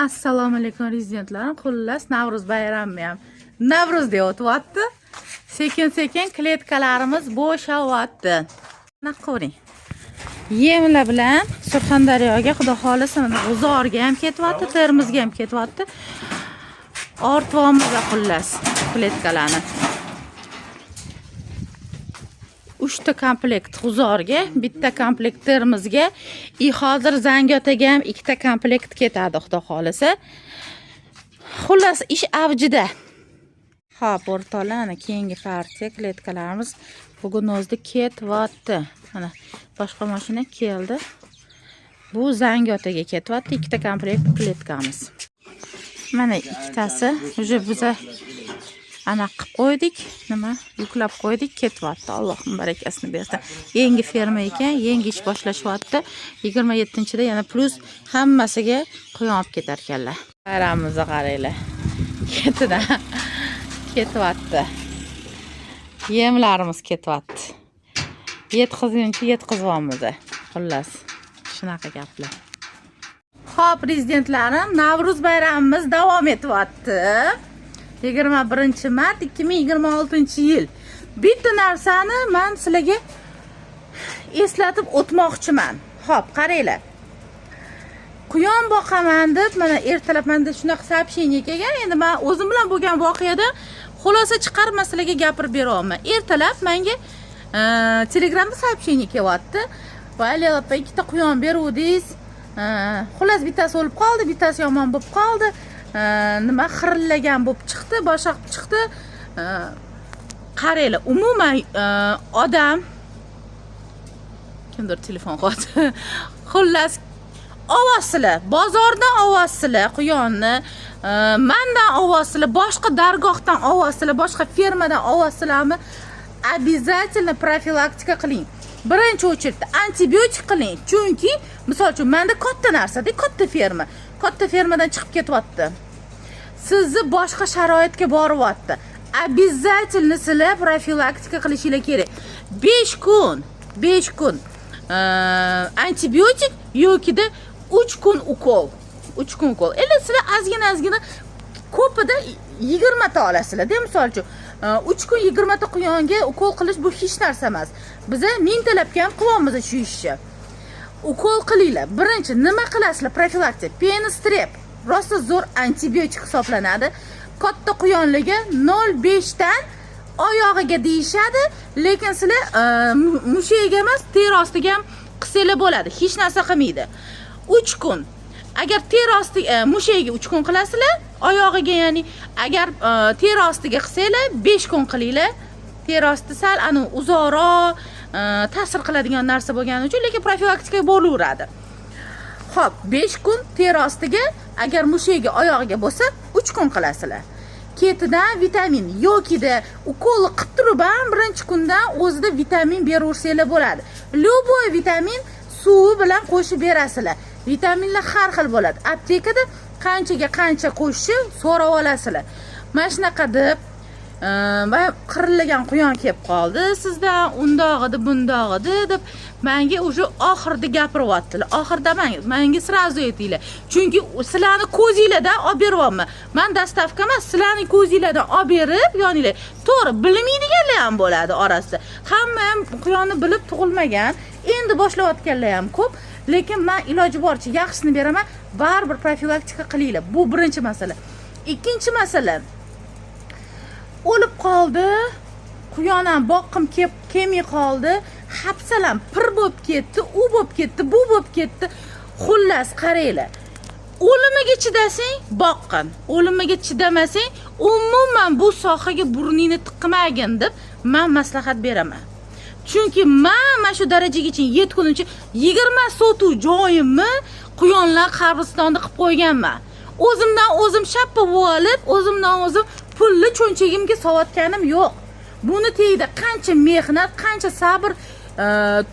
Assalomu alaykum, rezidentlarim. Xullas, Navruz bayrami ham Navruz deyapti. Sekin sekin kletkalarimiz bo'shayapti. Nima qiling? Yemlar bilan Surxondaryoga, xudo xohlasa, mana G'uzorga ham ketyapti, Termizga ham ketyapti. Ortyapmiz, xullas, kletkalarni. Uchta komplekt G'uzorga, bitta komplekt Termizga, и hozir Zangiotaga ham ikkita komplekt ketadi, xudo xohlasa. Xullas, ish avjida. Xo'p, o'rtoqlar, ana keyingi partiya kletkalarimiz bugun o'zida ketyapti. Mana boshqa mashina keldi. Bu Zangiotaga ketyapti, ikkita komplekt kletkamiz. Mana ikkitasi уже biza anaqa qilib qo'ydik, nima, yuklab qo'ydik, ketyapti. Allohim barakasini bersin. Yangi ferma ekan, yangi ish boshlashyapti. 27-da yana плюс hammasiga quyon olib ketar ekanlar. Bayramimizni qaranglar. Ketidan ketyapti. Yemlarimiz ketyapti. Yetkazguncha yetkazyapmiz. Xullas, shunaqa gaplar. Xo'p, rezidentlarim, Navruz bayramimiz davom etyapti. 21 mart 2026 yil. Bitta narsani men sizlarga eslatib o'tmoqchiman. Xo'p, qaranglar. Quyon boqaman deb mana ertalab menda shunaqa сообщение kelgan. Endi men o'zim bilan bo'lgan voqeada xulosa chiqarib man sizlarga gapirib beryapman. Ertalab menga Telegramda сообщение kelyapti. "Voy, Lela opa, ikkita quyon beruvdingiz. Xullas, bittasi o'lib qoldi, bittasi yomon bo'lib qoldi. Nima, xirillagan bo'lib chiqdi, boshqa qilib chiqdi." Qaranglar, umuman odam, kimdir telefon qilyapti. Xullas, ovozsizlar, bozordan ovozsizlar quyonni, mandan ovozsizlar, boshqa dargohdan ovozsizlar, boshqa fermadan ovozsizlarmi, обязательно profilaktika qiling. Birinchi очередь da antibiotik qiling, chunki misol uchun manda katta narsada, katta ferma, katta fermadan chiqib ketyapti, sizni boshqa sharoitga boryapti. Обязательно sizlar profilaktika qilishinglar kerak. 5 kun, 5 kun antibiotik yokida 3 kun ukol, 3 kun ukol. Endi sizlar ozgina ozgina ko'pida 20 ta olasizlarda. Misol uchun, 3 kun 20 ta quyonga ukol qilish bu hech narsa emas. Biza mingtalabga ham qilyapmiz shu ishni. Ukol qilinglar. Birinchi nima qilasizlar? Profilaktika Penistrep rosa zo'r antibiotik hisoblanadi. Katta quyonlarga 0,5 dan oyog'iga deyishadi, lekin sizlar mushagiga emas, teri ostiga ham qilsanglar bo'ladi, hech narsa qilmaydi. 3 kun agar teri osti, mushagiga 3 kun qilasizlar, oyog'iga, ya'ni agar teri ostiga qilsanglar, 5 kun qilinglar. Teri osti sal anavi uzoqroq ta'sir qiladigan narsa bo'lgani uchun, lekin profilaktika bo'laveradi. Xo'p, 5 kun teri ostiga, agar mushagiga, oyog'iga bo'lsa, 3 kun qilasizlar. Ketidan vitamin yokida ukol qilib turib ham birinchi kundan o'zida vitamin beraversanglar bo'ladi. Любой vitamin suvi bilan qo'shib berasizlar. Vitaminlar har xil bo'ladi. Aptekada qanchaga qancha qo'shishni so'rab olasizlar. Mana shunaqa deb va qirillagan quyon kelib qoldi sizdan, undoq edi, bundoq edi deb manga уже oxirida gapiryaptilar. Oxirida manga сразу aytinglar, chunki sizlarni ko'zinglardan olib beryapman man, доставка emas. Sizlarni ko'zinglardan olib berib yoninglar. To'g'ri, bilmaydiganlar ham bo'ladi orasida, hamma ham quyonni bilib tug'ilmagan, endi boshlayotganlar ham ko'p, lekin man iloji boricha yaxshisini beraman. Baribir profilaktika qilinglar. Bu birinchi masala. Ikkinchi masala, o'lib qoldi quyon ham, boqqim kelmay qoldi, hapsalam pir bo'lib ketdi, u bo'lib ketdi, bu bo'lib ketdi. Xullas, qaranglar, o'limiga chidasang, boqqin, o'limiga chidamasang, umuman bu sohaga burningni tiqmagin deb man maslahat beraman, chunki man mana shu darajagacha yetgunimcha 20 sotuv joyimni quyonlar qabristonda qilib qo'yganman. O'zimdan o'zim shappa bo'lib, o'zimdan o'zim pulni cho'nchagimga solayotganim yo'q. Buni tagida qancha mehnat, qancha sabr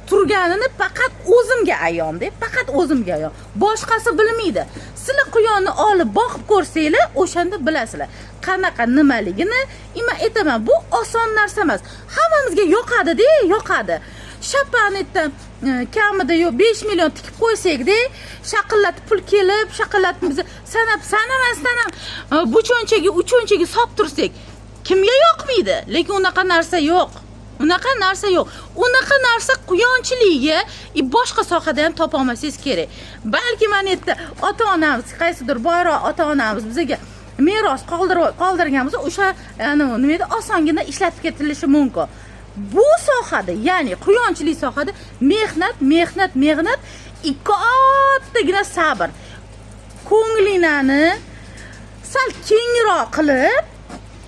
turganini faqat o'zimga ayonda, faqat o'zimga ayon, boshqasi bilmaydi. Sizlar quyonni olib boqib ko'rsanglar, o'shanda bilasizlar qanaqa nimaligini. И man aytaman, bu oson narsa emas. Hammamizga yoqadida, yoqadi. Shappani aytdim. Kamida yo'q 5 million tikib qo'ysakda, shaqillatib pul kelib, shaqillatib biza sanab sanamasdan ham bu cho'nchaga, u cho'nchaga solib tursak, kimga yoqmaydi? Lekin unaqa narsa yo'q. Unaqa narsa yo'q. Unaqa narsa quyonchiligiga boshqa sohada ham topa olmasangiz kerak. Balki mana yerda ota-onamiz, qaysidir boyroq ota-onamiz bizga meros qoldirgan bo'lsa, o'sha nima edi, osongina ishlatib ketilishi mumkin. Bu sohada, ya'ni quyonchilik sohada mehnat, mehnat, mehnat, kattagina sabr. Ko'nglinglarni sal kengroq qilib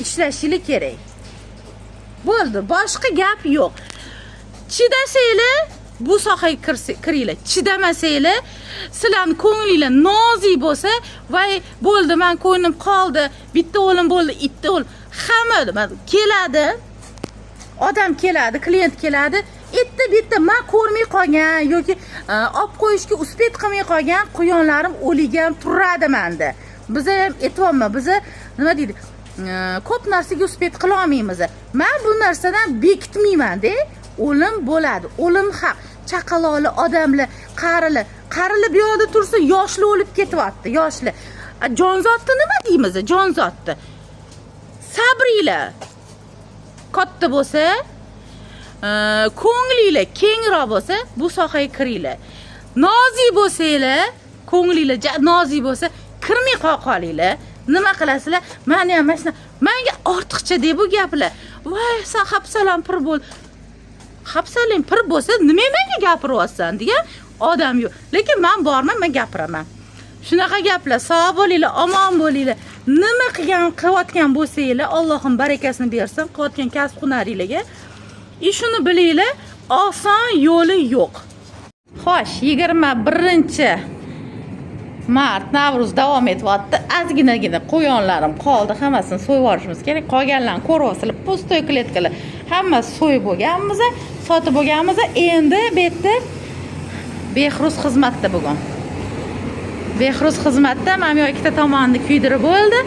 ishlashinglar kerak. Bo'ldi, boshqa gap yo'q. Chidasanglar bu sohaga kiringlar. Chidamasanglar, sizlarning ko'nglinglar nozik bo'lsa, voy bo'ldi, men ko'nglim qoldi, bitta o'lim bo'ldi, ikkita o'lim, hamma keladi. Odam keladi, klient keladi, bitta bitta men ko'rmay qolgan yoki olib qo'yishga успеть qilmay qolgan quyonlarim o'ligi ham turadi menda. Biza ham aytyapman, biza nima deydi, ko'p narsaga успеть qila olmaymiz. Men bu narsadan bekitmayman-da. O'lim bo'ladi, o'lim haq. Chaqaloqli odamlar, qarilar, qarilar bu yoqda tursa, yoshli o'lib ketyapti, yoshli. Jonzotni nima deymiz? Jonzotni. Sabringlar katta bo'lsa, ko'nglinglar kengroq bo'lsa, bu sohaga kiringlar. Nozik bo'lsanglar, ko'nglinglar nozik bo'lsa, kirmay qolinglar. Nima qilasizlar? Mani ham mana shunaqa, menga ortiqcha deb bu gaplar. Voy, san hapsalam pir bo'l. Hapsaling pir bo'lsa, nima menga gapiryapsan degan odam yo'q. Lekin men borman, men gapiraman. Shunaqa gaplar. Sog' bo'linglar, omon bo'linglar. Nima qilayotgan bo'lsanglar, Allohim barakasini bersin qilayotgan kasb hunaringlarga. Shuni bilinglar, oson yo'li yo'q. Xo'sh, 21 mart Navruz davom etyapti. Ozginagina quyonlarim qoldi, hammasini so'yib yuborishimiz kerak. Qolganlarni ko'ryapsizlar, пустой клетка lar. Hammasi so'yib bo'lganmiz, sotib bo'lganmiz. Endi bu yerda Behruz xizmatda bugun. Behruz xizmatda, mana bu ikkita tomonni kuydirib bo'ldi.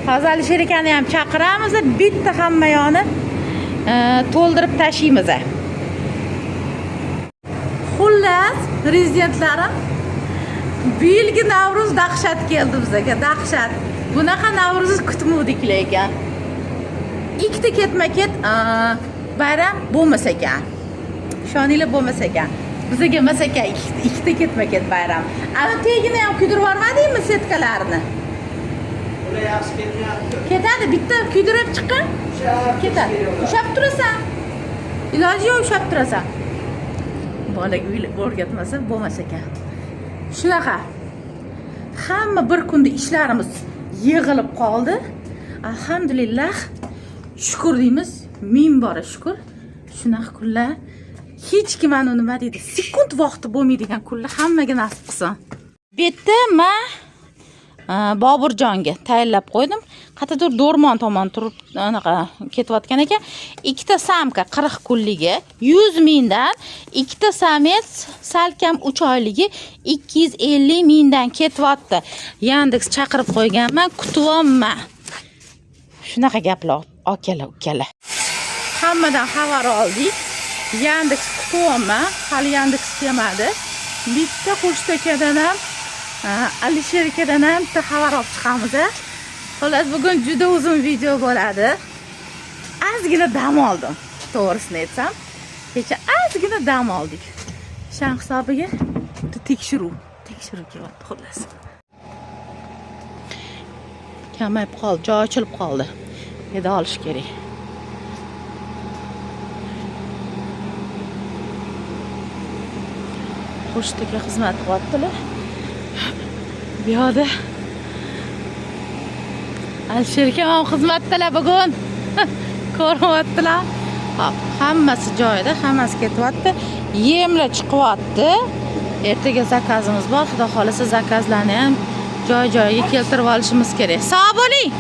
Hozir Alisher akani ham chaqiramiz, bitta hamma yoqni to'ldirib tashlaymiz. Xullas, rezidentlarim, bu yilgi Navruz dahshat keldi bizga, dahshat. Bunaqa Navruzni kutmovdik lekin. Ikkita ketma-ket bayram bo'lmas ekan. Ishoninglar, bo'lmas ekan. Bizga emas ekan ikkita ketma-ket bayram. Ana tegini ham kuydirib yubormadingmi setkalarni? Ular yaxshi ketmayapti. Ketadi, bitta kuydirib chiqqan. Ketadi. Ushlab turasan. Iloji yo'q, ushlab turasan. Bolaga o'rgatmasa bo'lmas ekan. Shunaqa. Hamma bir kunda ishlarimiz yig'ilib qoldi. Alhamdulillah. Shukur deymiz. Ming bora shukur. Shunaqa kunlar hech kim ani nima deydi, sekund vaqti bo'lmaydigan kunlar hammaga nasib qilsin. Bu yerda man Boburjonga tayinlab qo'ydim. Qayerdadir Do'rmon tomon turib anaqa ketayotgan ekan. Ikkita самка 40 kunligi 100 mingdan, ikkita самец salkam 3 oyligi 250 mingdan ketyapti. Yandex chaqirib qo'yganman, kutyapman. Shunaqa gaplar, akalar, ukalar. Hammadan xabar oldik. Yandex kutyapman. Hali Yandex kelmadi. Bitta Xurshid akadan ham, Alisher akadan ham bitta xabar olib chiqamiz. Xullas, bugun juda uzun video bo'ladi. Ozgina dam oldim, to'g'risini aytsam. Kecha ozgina dam oldik. Shan hisobiga bitta tekshiruv kelyapti xullas. Kamayib qoldi, joy ochilib qoldi. Eda olish kerak. Xurshid aka xizmat qilyaptilar. Bu yoqda Alisher aka ham xizmatdalar bugun. Ko'ryaptilar. Hop, hammasi joyida, hammasi ketyapti. Yemlar chiqyapti. Ertaga zakazimiz bor. Xudo xolasa zakazlarni ham joy-joyiga keltirib olishimiz kerak. Sog' bo'ling.